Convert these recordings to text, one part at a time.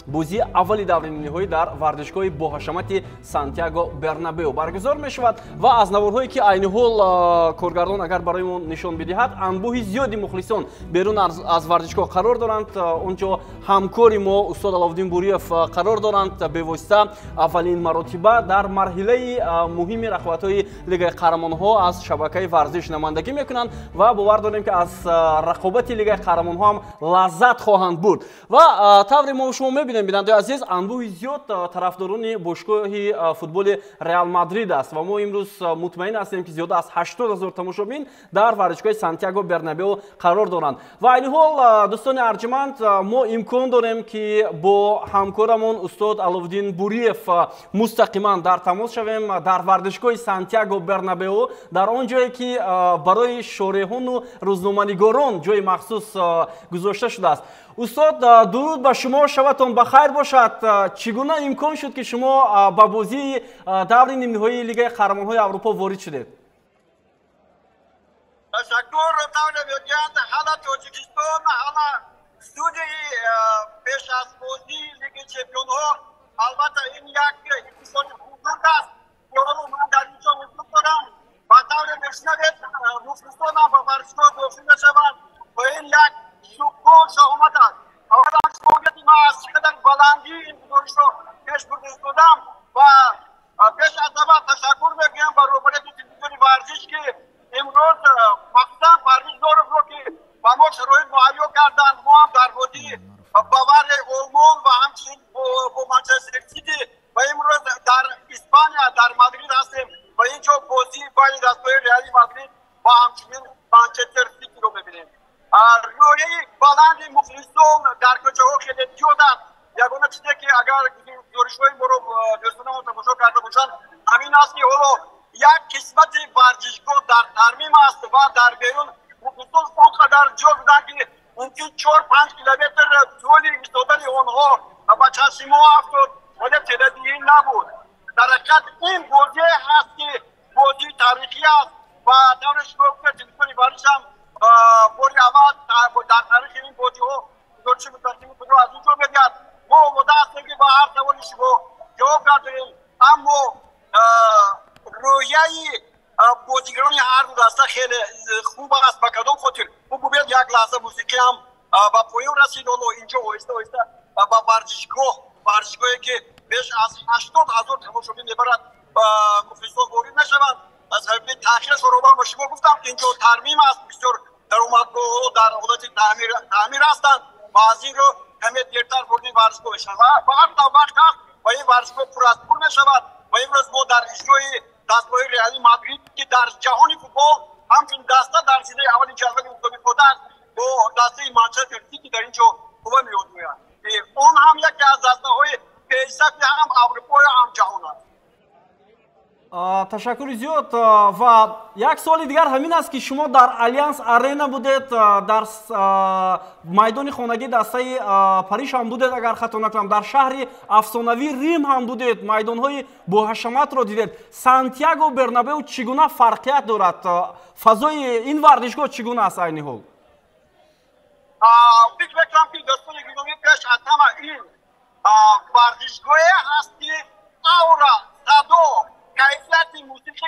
Бозии аввали даври нимниҳоӣ дар варзишгоҳи боҳашамати Сантьяго Бернабео баргузор мешавад ва аз наворҳое, ки айни ҳол коргардон агар барои мо нишон бидиҳад, анбӯҳи зиёди мухлисон берун аз варзишгоҳ қарор доранд. Он ҷо ҳамкори мо устод Аловуддин Буриев қарор доранд. Бевосита аввалин маротиба дар марҳилаи муҳими рақобатҳои Лигаи қаҳрамонҳо аз шабакаи варзиш намояндагӣ мекунанд ва бовар дорем, ки аз рақобати Лигаи қаҳрамонҳо ҳам лаззат хоҳанд бурд. Ва тавре мо шумо мебинем, бинандаи азиз, анбӯҳи зиёд тарафдорони бошгоҳи футболи Реал Мадрид аст ва мо имрӯз мутмаин ҳастем, ки зиёда аз 80 000 тамошобин дар варзишгоҳи Сантьяго Бернабео қарор доранд. Ва айни ҳол, дӯстони арҷуманд, мо имкон дорем, ки бо ҳамкорамон устод Аловуддин Буриев мустақиман дар тамос шавем дар варзишгоҳи Сантьяго Бернабео, дар он ҷое ки барои шореҳону рӯзноманигорон ҷои махсус гузошта шудааст. Устод, дуруд ба шумо, шабатон ба хайр бошад. Чӣ гуна имкон шуд, ки шумо ба бозии даври нимниҳоии Лигаи қаҳрамонҳои Аврупо ворид шудед? Ташаккур. Тавре мегӯянд, ҳала Тоҷикистон, ҳала студияи пеш аз бозии Лиги чемпионҳо. Албатта, ин як иттисоли бузург аст, ки ҳоло ман дар ин ҷо ҳузур дорам ва тавре мешунавед, мухлисонам ба варзишгоҳ дохил мешаванд ва ин як шукӯҳ, шаҳомат аст. Аввалан, шумо гӯяд, ман аз чӣ қадар баландӣ ин гузоришро пеш бурда истодам ва пеш аз ҳама ташаккур мегӯям ба роҳбарияти телевизиони варзиш, ки имрӯз махсусан Парвиз Зоровро, ки ба мо шароит муҳайё карданд. Мо ҳам дар бозии Баварияи Олмон ва ҳамчунин бо Манчестер Сити ва имрӯз дар Испания, дар Мадрид ҳастем ва ин ҷо бозии байни дастгоҳи Реали Мадрид ва ҳамчунин Манчестер Ситиро мебинем. Рӯҳияи баланди мухлисон дар кӯчаҳо хеле зиёд аст. Ягона чизе, ки агар гузоришҳои моро дӯстонамон тамошо карда бошанд, ҳамин аст, ки ҳоло як қисмати варзишгоҳ дар тармим аст ва дар берун мухлисон он қадар зиёд буданд, ки мумкин 4-5 километр тӯли истодани онҳо ба чашми мо афтод, вале теъдоди ин набуд. Дар ҳақиқат, ин бозие ҳаст, ки бозии таърихӣ аст ва тавре шумо гуфтед, телевизиони варзишам бори аввал дар таърихи ин бозиҳо гузориши мустақими худро аз ин ҷо медиҳад. Мо омода ҳастем, ки ба ҳар саволи шумо ҷавоб гардонем, аммо рӯҳияи бозигарони ҳар ду даста хеле хуб аст. Ба кадом хотир? Бубинед, як лаҳза мусиқӣ ҳам ба поён расид. Ҳоло инҷо оҳиста оҳиста ба варзишгоҳ, варзишгоҳе ки беш аз 80 000 тамошобин мебарад, мухлисон ворид мешаванд. Аз сабаби таъхираш роба ба шумо гуфтам, ки инҷо тармим аст, бисёр даромадгоҳҳо дар ҳолати таъмир ҳастанд ва аз ин рӯ каме дертар вориди варзишгоҳ мешаванд ва ба ҳар вақт ҳаст ва ин варзишгоҳ пур аз пур мешавад. Ва имрӯз мо дар иҷрои дастгоҳи Реали Мадрид, ки дар ҷаҳони футбол ҳамчун даста дар зинаи аввали ҷадвали мусобиқот аст, бо дастаи Манчестер Сити дар ин ҷо қувва меозмояд. Он ҳам яке аз дастаҳои пешсафи ҳам Аврупою, ҳам ҷаҳон аст. Ташаккури зиёд. Ва як суоли дигар ҳамин аст, ки шумо дар Алянс Арена будед, дар майдони хонагии дастаи Париж ҳам будед, агар хато накунам, дар шаҳри афсонавии Рим ҳам будед, майдонҳои боҳашаматро дидед. Сантьяго Бернабеу чӣ гуна фарқият дорад? Фазои ин варзишгоҳ чӣ гуна аст айни ҳол? Фикр мекунам, ки, дӯстони гиромӣ, пеш аз ҳама ин варзишгоҳе ҳаст, ки аура, садо, кайфияти мусиқӣ,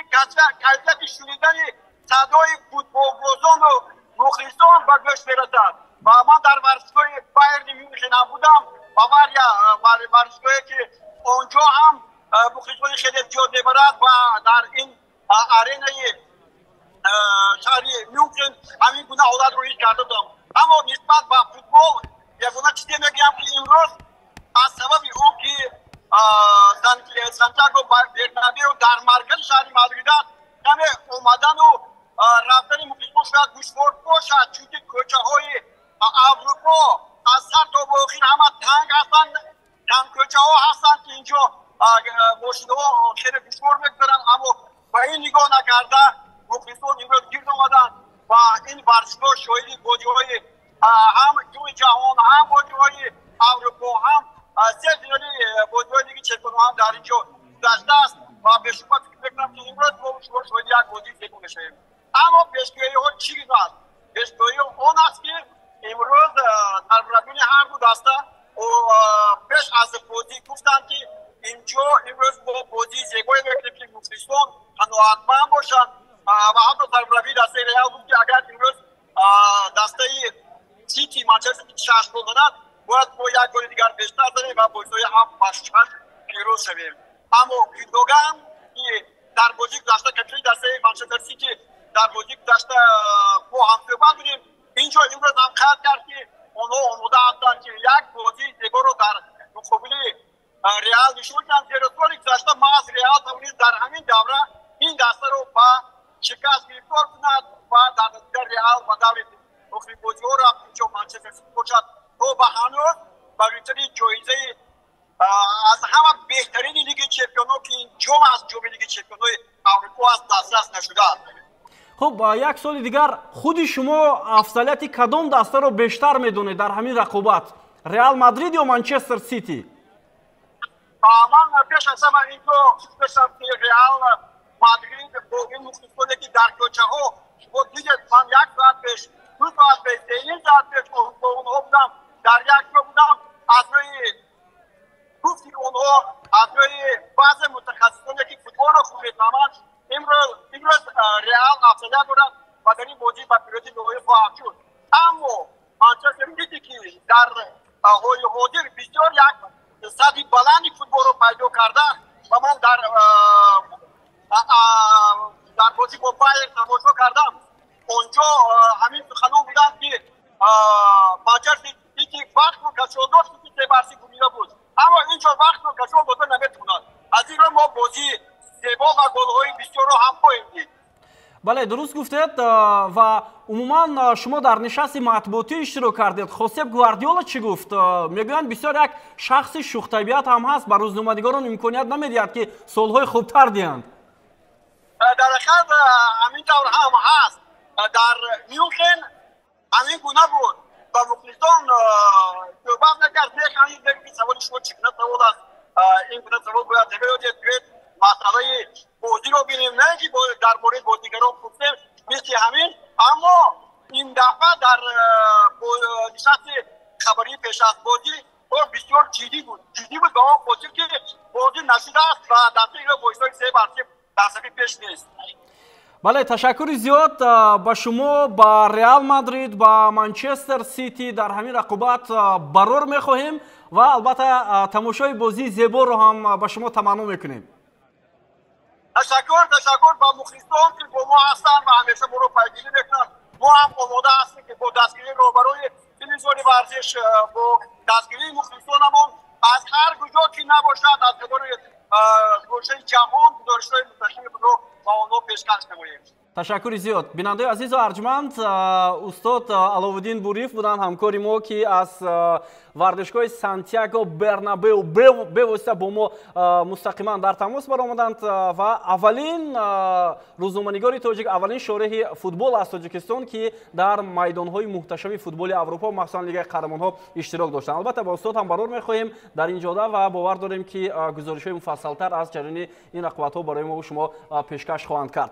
кайфияти шунидани садои футболбозону мухлисон ба гӯш мерасад. Ва ман дар варзишгоҳи Байерни Мюнхен ҳам будам, Бавария, варзишгоҳе ки он ҷо ҳам мухлисони хеле зиёд мебарад, ва дар ин аренаи шаҳри Мюнхен ҳамин гуна ҳолатро ҳис карда будам. Аммо нисбат ба футбол ягона чизе мегӯям, ки имрӯз аз сабаби он ки Сантьяго Бернабео дар маркази шаҳри Мадрид аст, каме омадану рафтани мухлисон шояд душвор бошад, чунки кӯчаҳои Аврупо аз сар то ба охир ҳама танг ҳастанд, тангкӯчаҳо ҳастанд, ки инҷо мошинҳо хеле душвор мегузаранд. Аммо ба ин нигоҳ накарда, мухлисон имрӯз гирд омаданд ва ин варзишгоҳ шоҳиди бозиҳои ҳам Ҷоми ҷаҳон, ҳам бозиҳои Аврупо, ҳам се финали бозиҳои Лиги чемпионҳо ҳам дар ин ҷо гузаштааст ва бешубҳа фикр мекунам, ки имрӯз мо шумо шоҳиди як бозии зебо мешавем. Аммо пешгӯиҳо чӣ аст? Пешгӯиҳо он аст, ки имрӯз сармураббиёни ҳар ду даста пеш бозӣ гуфтанд, ки инҷо имрӯз мо бозии зебое мекунем, ки мухлисон қаноатманд бошанд. Ва ҳатто сармураббии дастаи Реал гуфт, ки агар имрӯз дастаи Сити, Манчестер Сити 6 гол занад, бояд мо як голи дигар бештар занем ва бо ҳисоби 7-6 пирӯз шавем. Аммо Гюндоган, ки дар бозии гузашта капитани дастаи Манчестер Сити, дар бозии гузашта мо ҳамсӯҳбат будем, инҷо имрӯз ҳам қайд кард, ки онҳо омода ҳастанд, ки як бозии зеборо дар муқобили Реал нишон диҳанд, зеро соли гузашта маҳз Реал тавонист дар ҳамин давра ин дастаро ба шикаст гирифтор кунад ва дар натиҷа Реал ба даври охири бозиҳо рафт. Инҷо Манчестер Сити бошад, то ба ҳанӯз ба гирифтани ҷоизаи аз ҳама беҳтарини Лиги Чемпионҳо, ки ин ҷом аз ҷоми Лиги Чемпионҳои Аврупо аст, дастрас нашудааст. Хуб, як соли дигар: худи шумо афзалияти кадом дастаро бештар медонед дар ҳамин рақобат, Реал Мадрид ё Манчестер Сити? Ман пеш аз ҳама инҷо доштам, ки Реал Мадрид бо ин мухлисоне, ки дар кӯчаҳо шумо дидед, ман як соат пеш, 2 соат пеш, 3.5 соат пеш бо онҳо будам, дар як ҷо будам. Аз рӯи гуфти онҳо, аз рӯи баъзе мутахассисоне, ки футболро хуб мефаҳманд, имрӯз Реал афзалият дорад ва дар ин бозӣ ба пирӯзӣ ноил хоҳад шуд. Аммо Манчестер Сити, ки дар ҳоли ҳозир бисёр як сатҳи баланди футболро пайдо карда ва ман дар бозӣ бо Байер тамошо кардам, онҷо ҳамин суханон буданд, ки Манчестер Сити вақтро кашол дошт, ки 3-0 гумида буд, аммо инҷо вақтро кашол дода наметавонад. Аз ин рӯ мо бозии зебо ва голҳои бисёрро ҳам хоҳем дид. Бале, дуруст гуфтед. Ва умуман шумо дар нишасти матбуотӣ иштирок кардед. Хосеп Гвардиола чӣ гуфт? Мегӯянд, бисёр як шахси шӯхтабиат ҳам ҳаст, ба рӯзноманигорон имконият намедиҳад, ки суолҳои хубтар диҳанд. Дар ҳақиқат ҳамин тавр ҳам ҳаст. Дар Мюнхен ҳамин гуна буд, ба мухлисон суҳбат накард, механдид, мегуфт: «Саволи шумо чӣ гуна савол аст? Ин гуна савол бояд намедодед, биёед масъалаи бозиро бинем, на ин ки дар бораи бозигарон пурсем», мисли ҳамин. Аммо ин дафъа дар нишасти хабарии пеш аз бозӣ ӯ бисёр ҷиддӣ буд. Ҷиддӣ буд ба он хотир, ки бозӣ нашудааст ва дастаи ӯ бо ҳисоби 3-0 дар сафи пеш нест. Бале, ташаккури зиёд ба шумо. Ба Реал Мадрид, ба Манчестер Сити дар ҳамин рақобат барор мехоҳем ва албатта тамошои бозии зеборо ҳам ба шумо таманно мекунем. Ташаккур, ташаккур ба мухлисон, ки бо мо ҳастанд ва ҳамеша моро пайгирӣ мекунанд. Мо ҳам омода ҳастем, ки бо дастгирии роҳбарои телевизиони варзиш, бо дастгирии мухлисонамон, аз ҳар куҷо ки набошад, аз кадори гӯшаи ҷаҳон, гузоришҳои мустақими худро ба онҳо пешкаш намоем. Ташаккури зиёд. Бинандаи азизу арҷманд, устод Аловуддин Буриев буданд, ҳамкори мо, ки аз варзишгоҳи Сантяго Бернабеу бевосита бо мо мустақиман дар тамос баромаданд ва аввалин рӯзноманигори тоҷик, аввалин шореҳи футбол аз Тоҷикистон, ки дар майдонҳои муҳташами футболи Аврупо, махсусан Лигаи Қаҳрамонҳо, иштирок доштанд. Албатта, ба устод ҳам барор мехоҳем дар ин ҷода ва бовар дорем, ки гузоришҳои муфассалтар аз ҷараёни ин рақобатҳо барои мо шумо пешкаш хоҳанд кард.